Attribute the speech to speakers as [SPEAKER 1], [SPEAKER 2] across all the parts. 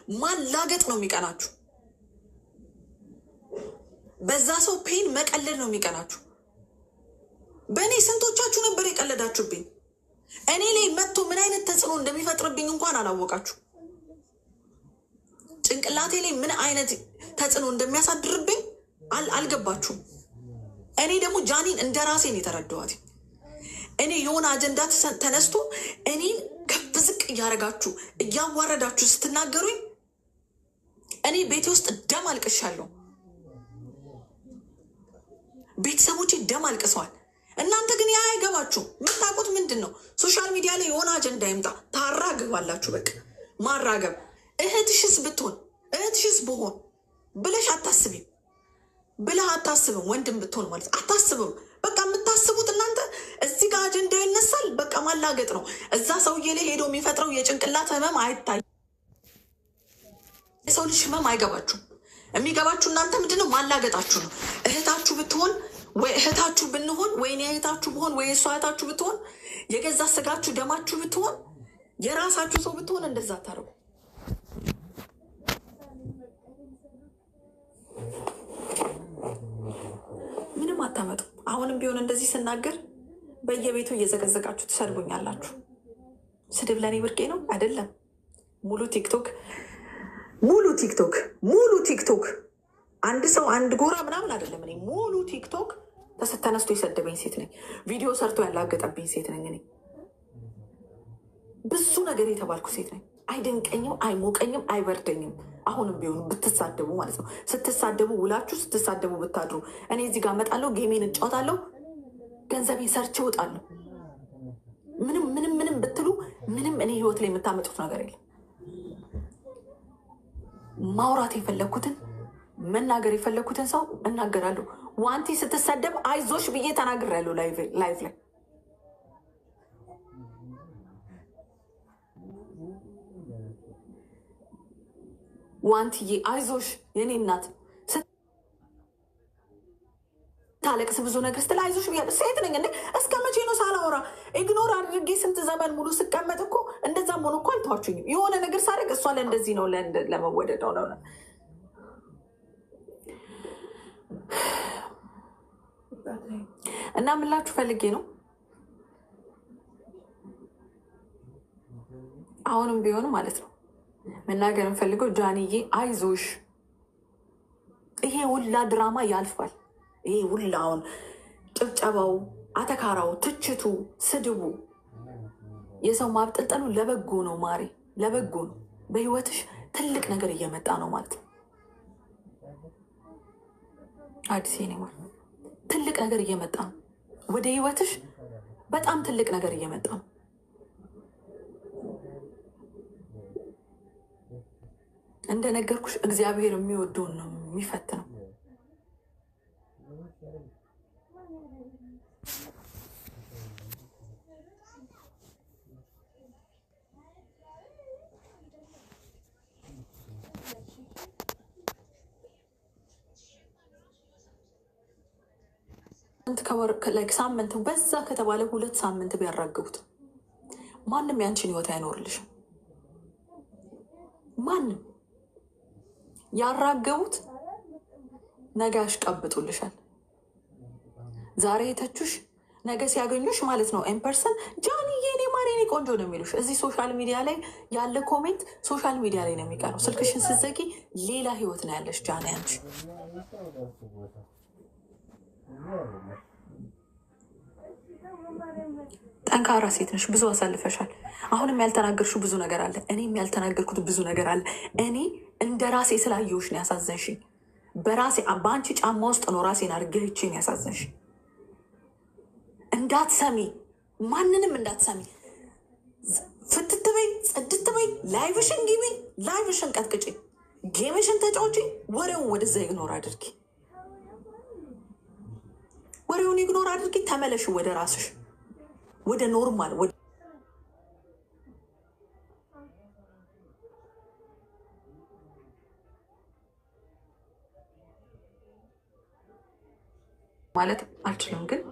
[SPEAKER 1] ማላገጥ ነው የሚቀናችሁ። በዛ ሰው pain መቀለድ ነው የሚቀናችሁ። በእኔ ስንቶቻችሁ ነበር የቀለዳችሁብኝ? እኔ ላይ መጥቶ ምን አይነት ተጽዕኖ እንደሚፈጥርብኝ እንኳን አላወቃችሁ። ጭንቅላቴ ላይ ምን አይነት ተጽዕኖ እንደሚያሳድርብኝ አልገባችሁም። እኔ ደግሞ ጃኒን እንደ ራሴ ነው የተረዳኋት። እኔ የሆነ አጀንዳ ተነስቶ እኔን ከፍ ዝቅ እያደረጋችሁ እያዋረዳችሁ ስትናገሩኝ እኔ ቤቴ ውስጥ ደም አልቅሻለሁ። ቤተሰቦቼ ደም አልቅሰዋል። እናንተ ግን ያ አይገባችሁ። የምታውቁት ምንድን ነው? Social media ላይ የሆነ አጀንዳ ይምጣ ታራግባላችሁ። በቃ ማራገብ። እህትሽስ ብትሆን፣ እህትሽስ ብሆን ብለሽ አታስቢም፣ ብለህ አታስብም። ወንድም ብትሆን ማለት አታስብም። በቃ የምታስቡት እናንተ እዚህ ጋር አጀንዳ ይነሳል፣ በቃ ማላገጥ ነው። እዛ ሰውዬ ላይ ሄዶ የሚፈጥረው የጭንቅላት ህመም አይታይ። የሰው ልጅ ህመም አይገባችሁም። የሚገባችሁ እናንተ ምንድነው? ማላገጣችሁ ነው። እህታችሁ ብትሆን ወይ እህታችሁ ብንሆን ወይ እኔ እህታችሁ ብሆን ወይ እሷ እህታችሁ ብትሆን፣ የገዛ ስጋችሁ ደማችሁ ብትሆን፣ የራሳችሁ ሰው ብትሆን እንደዛ አታደርጉ። ምንም አታመጡ። አሁንም ቢሆን እንደዚህ ስናገር በየቤቱ እየዘቀዘቃችሁ ትሰድቡኛላችሁ። ስድብ ለእኔ ብርቄ ነው አይደለም። ሙሉ ቲክቶክ፣ ሙሉ ቲክቶክ፣ ሙሉ ቲክቶክ፣ አንድ ሰው አንድ ጎራ ምናምን አይደለም። እኔ ሙሉ ቲክቶክ ተነስቶ የሰደበኝ ሴት ነኝ። ቪዲዮ ሰርቶ ያላገጠብኝ ሴት ነኝ። እኔ ብዙ ነገር የተባልኩ ሴት ነኝ። አይደንቀኝም፣ አይሞቀኝም፣ አይበርደኝም። አሁንም ቢሆኑ ብትሳደቡ ማለት ነው፣ ስትሳደቡ ውላችሁ ስትሳደቡ ብታድሩ እኔ እዚህ ጋር እመጣለሁ፣ game ኤን እጫወታለሁ፣ ገንዘቤን ሰርቼ እወጣለሁ። ምንም ምንም ምንም ብትሉ ምንም እኔ ህይወት ላይ የምታመጡት ነገር የለም። ማውራት የፈለግኩትን፣ መናገር የፈለግኩትን ሰው እናገራለሁ። ዋንቲ ስትሰደብ አይዞሽ ብዬ ተናግሬያለሁ live ላይ። ዋንትዬ አይዞሽ የኔ እናት፣ ስታለቅስ ብዙ ነገር ስትል አይዞሽ ብያለሁ። ሴት ነኝ እንዴ? እስከ መቼ ነው ሳላወራ ignore አድርጌ ስንት ዘመን ሙሉ ስቀመጥ እኮ እንደዛም ሆኖ እኮ አልተዋችሁኝም። የሆነ ነገር ሳደርግ እሷ ለእንደዚህ ነው፣ ለመወደድ ነው። እና ምላችሁ ፈልጌ ነው፣ አሁንም ቢሆን ማለት ነው መናገር የምፈልገው ጃንዬ አይዞሽ፣ ይሄ ሁላ ድራማ ያልፋል። ይሄ ሁላ አሁን ጭብጨባው፣ አተካራው፣ ትችቱ፣ ስድቡ፣ የሰው ማብጠልጠሉ ለበጎ ነው ማሬ፣ ለበጎ ነው። በህይወትሽ ትልቅ ነገር እየመጣ ነው ማለት ነው። አዲስ የኔ ማር፣ ትልቅ ነገር እየመጣ ነው ወደ ህይወትሽ፣ በጣም ትልቅ ነገር እየመጣ ነው። እንደነገርኩሽ እግዚአብሔር የሚወደውን ነው የሚፈትነው። ሳምንት በዛ ከተባለ 2 ሳምንት ቢያራግቡት ማንም ያንቺን ህይወት አይኖርልሽም። ማንም ያራገቡት ነገ ያሽቀብጡልሻል። ዛሬ የተቹሽ ነገ ሲያገኙሽ ማለት ነው in person ጃኒ የኔ ማር የኔ ቆንጆ ነው የሚሉሽ። እዚህ social media ላይ ያለ comment social media ላይ ነው የሚቀረው። ስልክሽን ስትዘጊ ሌላ ህይወት ነው ያለሽ ጃኒ አንቺ። ጠንካራ ሴት ነሽ። ብዙ አሳልፈሻል። አሁንም ያልተናገርሽው ብዙ ነገር አለ። እኔም ያልተናገርኩት ብዙ ነገር አለ። እኔ እንደ ራሴ ስላየሁሽ ነው ያሳዘንሽኝ። በራሴ በአንቺ ጫማ ውስጥ ነው ራሴን አድርጌ ነው ያሳዘንሽኝ። እንዳትሰሚ፣ ማንንም እንዳትሰሚ። ፍትት በይ፣ ጽድት በይ፣ live ሽን ግቢ፣ live ሽን ቀጥቅጪ፣ game ሽን ተጫውቺ። ወሬውን ወደዛ ignore አድርጊ። ወሬውን ignore አድርጊ። ተመለሽ ወደ ራስሽ፣ ወደ normal። ማለት አልችልም፣ ግን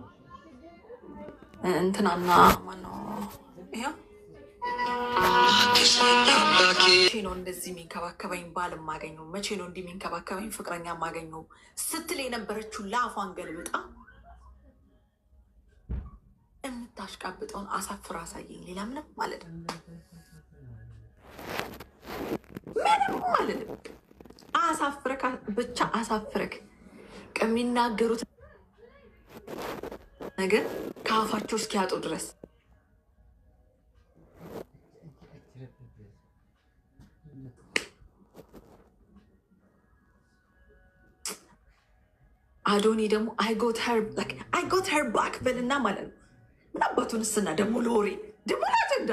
[SPEAKER 1] እንትናና ማነው ይኸው። ነው እንደዚህ የሚንከባከበኝ ባል የማገኘው? መቼ ነው እንዲህ የሚንከባከበኝ ፍቅረኛ የማገኘው? ስትል የነበረችው ለአፏን ገልብጣ የምታሽቃብጠውን አሳፍራ አሳየኝ። ሌላ ምንም ማለት ምንም ማለት አሳፍረክ ብቻ አሳፍረክ ከሚናገሩት ነገር ከአፋቸው እስኪያጡ ድረስ አዶኒ ደግሞ I got her back በልና ማለት ነው። ምን አባቱን እስና ደግሞ ለወሬ ደግሞ ለአጀንዳ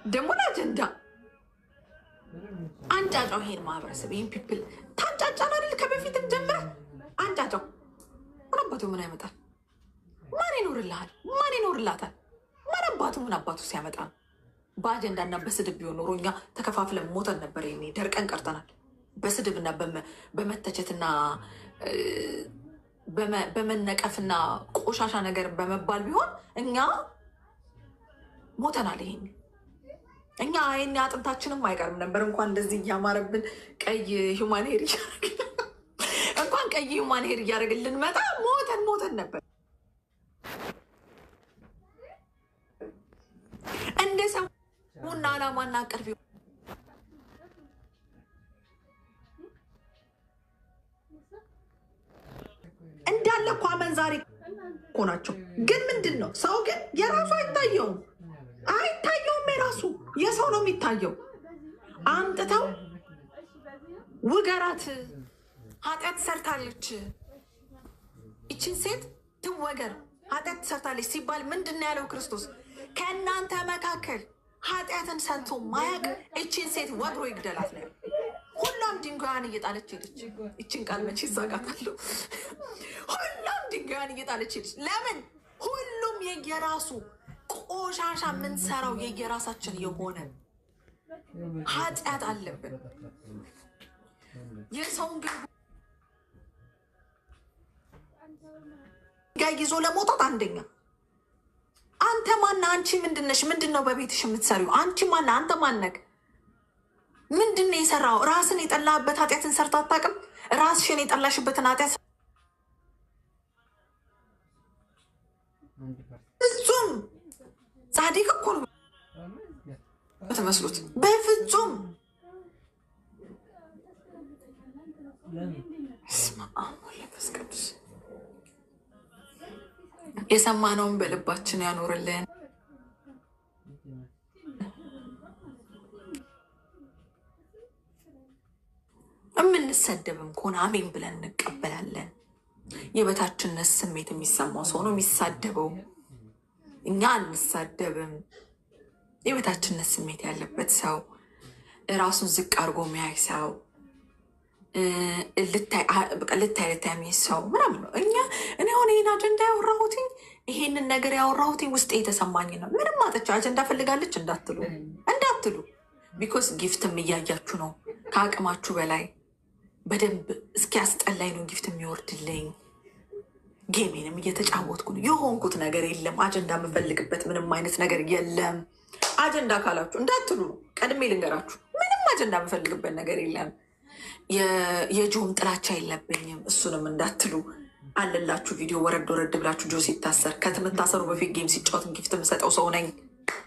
[SPEAKER 1] ደግሞ ለአጀንዳ አንጫጫው። ይሄን ማህበረሰብ ይሄን people ታንጫጫን አይደል? ከበፊትም ጀምረህ አንጫጫው። ምን አባቱ ምን ያመጣል? ማን ይኖርልሃል? ማን ይኖርላታል? ማን አባቱ ምን አባቱ ሲያመጣ ነው? በአጀንዳና በስድብ ቢሆን ኖሮ እኛ ተከፋፍለን ሞተን ነበር። ይሄኔ ደርቀን ቀርተናል። በስድብና በመተቸትና በመነቀፍና ቆሻሻ ነገር በመባል ቢሆን እኛ ሞተናል። ይሄኔ እኛ ይሄኔ አጥንታችንም አይቀርም ነበር። እንኳን እንደዚህ እያማረብን ቀይ human hair እያደረግን እንኳን ቀይ human hair እያደረግን ልንመጣ ሞተን ሞተን ነበር። እንደ ሰውና አላማና ቅርብ እንዳለ እኮ አመንዛሪ እኮ ናቸው። ግን ምንድን ነው ሰው ግን የራሱ አይታየውም፣ አይታየውም። የራሱ የሰው ነው የሚታየው። አምጥተው ውገራት፣ ኃጢአት ሰርታለች፣ ይችን ሴት ትወገር፣ ኃጢአት ሰርታለች ሲባል ምንድን ነው ያለው ክርስቶስ? ከእናንተ መካከል ኃጢአትን ሰርቶ ማያቅ ይችን ሴት ወግሮ ይግደላት ነው። ሁሏም ድንጋዋን እየጣለች ሄደች። ይችን ቃል መቼ ይዛጋታለሁ? ሁሏም ድንጋዋን እየጣለች ሄደች። ለምን? ሁሉም የየራሱ ቆሻሻ የምንሰራው የየራሳችን የሆነ ኃጢአት አለብን። የሰውን ድንጋይ ይዞ ለመውጣት አንደኛ አንተ ማነህ? አንቺ ምንድነሽ? ምንድን ነው በቤትሽ የምትሰሪው? አንቺ ማነህ? አንተ ማነህ? ምንድን ነው የሰራው? ራስን የጠላህበት ኃጢአትን ሰርተህ አታውቅም? ራስሽን የጠላሽበትን ኃጢአት ፍጹም ጻድቅ እኮ ነው የምትመስሉት። በፍጹም በስመ አብ ወወልድ ወመንፈስ ቅዱስ። የሰማነውን በልባችን ያኖርልን። የምንሰደብም ከሆነ አሜን ብለን እንቀበላለን። የበታችነት ስሜት የሚሰማው ሰው ነው የሚሳደበው። እኛ አንሳደብም። የበታችነት ስሜት ያለበት ሰው፣ ራሱን ዝቅ አድርጎ የሚያይ ሰው፣ ልታይ ልታይ የሚይዝ ሰው ምናምን ነው። እኛ እኔ አሁን ይህን አጀንዳ ያወራሁትኝ ይሄንን ነገር ያወራሁትኝ ውስጤ የተሰማኝ ነው። ምንም አጥቼ አጀንዳ ፈልጋለች እንዳትሉ እንዳትሉ፣ because gift ም እያያችሁ ነው ከአቅማችሁ በላይ በደንብ እስኪያስጠላኝ ነው gift የሚወርድልኝ። Game ኤንም እየተጫወትኩ ነው። የሆንኩት ነገር የለም። አጀንዳ የምፈልግበት ምንም አይነት ነገር የለም። አጀንዳ ካላችሁ እንዳትሉ ነው፣ ቀድሜ ልንገራችሁ። ምንም አጀንዳ የምፈልግበት ነገር የለም። የጆም ጥላቻ የለብኝም፣ እሱንም እንዳትሉ አለላችሁ። ቪዲዮ ወረድ ወረድ ብላችሁ ጆ ሲታሰር ከመታሰሩ በፊት game ሲጫወት gift የምሰጠው ሰው ነኝ።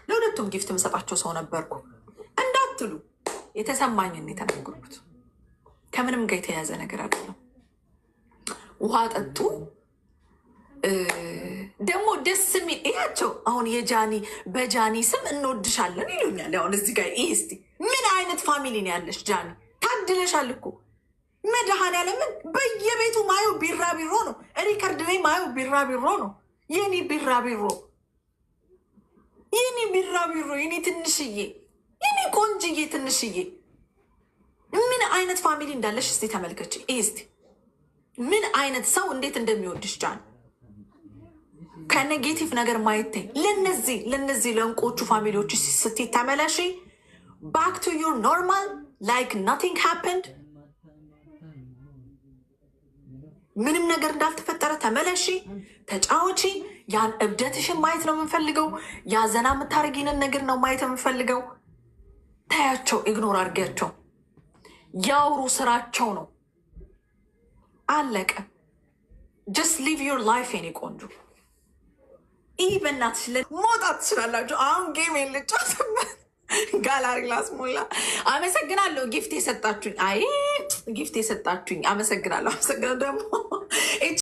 [SPEAKER 1] ለሁለቱም gift የምሰጣቸው ሰው ነበርኩ እንዳትሉ። የተሰማኝን የተናገርኩት ከምንም ጋር የተያያዘ ነገር አይደለም። ውሃ ጠጡ። ደግሞ ደስ የሚል እያቸው። አሁን የጃኒ በጃኒ ስም እንወድሻለን ይሉኛል። አሁን እዚህ ጋር ይህ እስኪ ምን አይነት family ነው ያለሽ ጃኒ? ታድለሻል እኮ መድኃኒዓለምን በየቤቱ ማየው ቢራቢሮ ነው። Record ላይ ማየው ቢራቢሮ ነው። የኔ ቢራቢሮ፣ የኔ ቢራቢሮ፣ የኔ ትንሽዬ፣ የኔ ቆንጅዬ ትንሽዬ ምን አይነት family እንዳለሽ እስቲ ተመልከች። ይህ እስቲ ምን አይነት ሰው እንዴት እንደሚወድሽ ጃን። ከ negative ነገር ማየት ለነዚህ ለእንቆቹ family ዎች ስትይ ተመለሺ። Back to your normal like nothing happened፣ ምንም ነገር እንዳልተፈጠረ ተመለሺ፣ ተጫወቺ። ያን እብደትሽን ማየት ነው የምንፈልገው። ያ ዘና የምታደርጊንን ነገር ነው ማየት የምንፈልገው። ታያቸው፣ ignore አድርጊያቸው። ያውሩ፣ ስራቸው ነው። አለቀ። Just live your life የኔ ቆንጆ። ይህ በእናትሽ መውጣት ትችላላችሁ። አሁን game ልጫወትበት፣ ጋላሪ ላስሞላ። አመሰግናለሁ gift የሰጣችሁኝ። አይ፣ gift የሰጣችሁኝ አመሰግናለሁ። አመሰግናለሁ ደግሞ።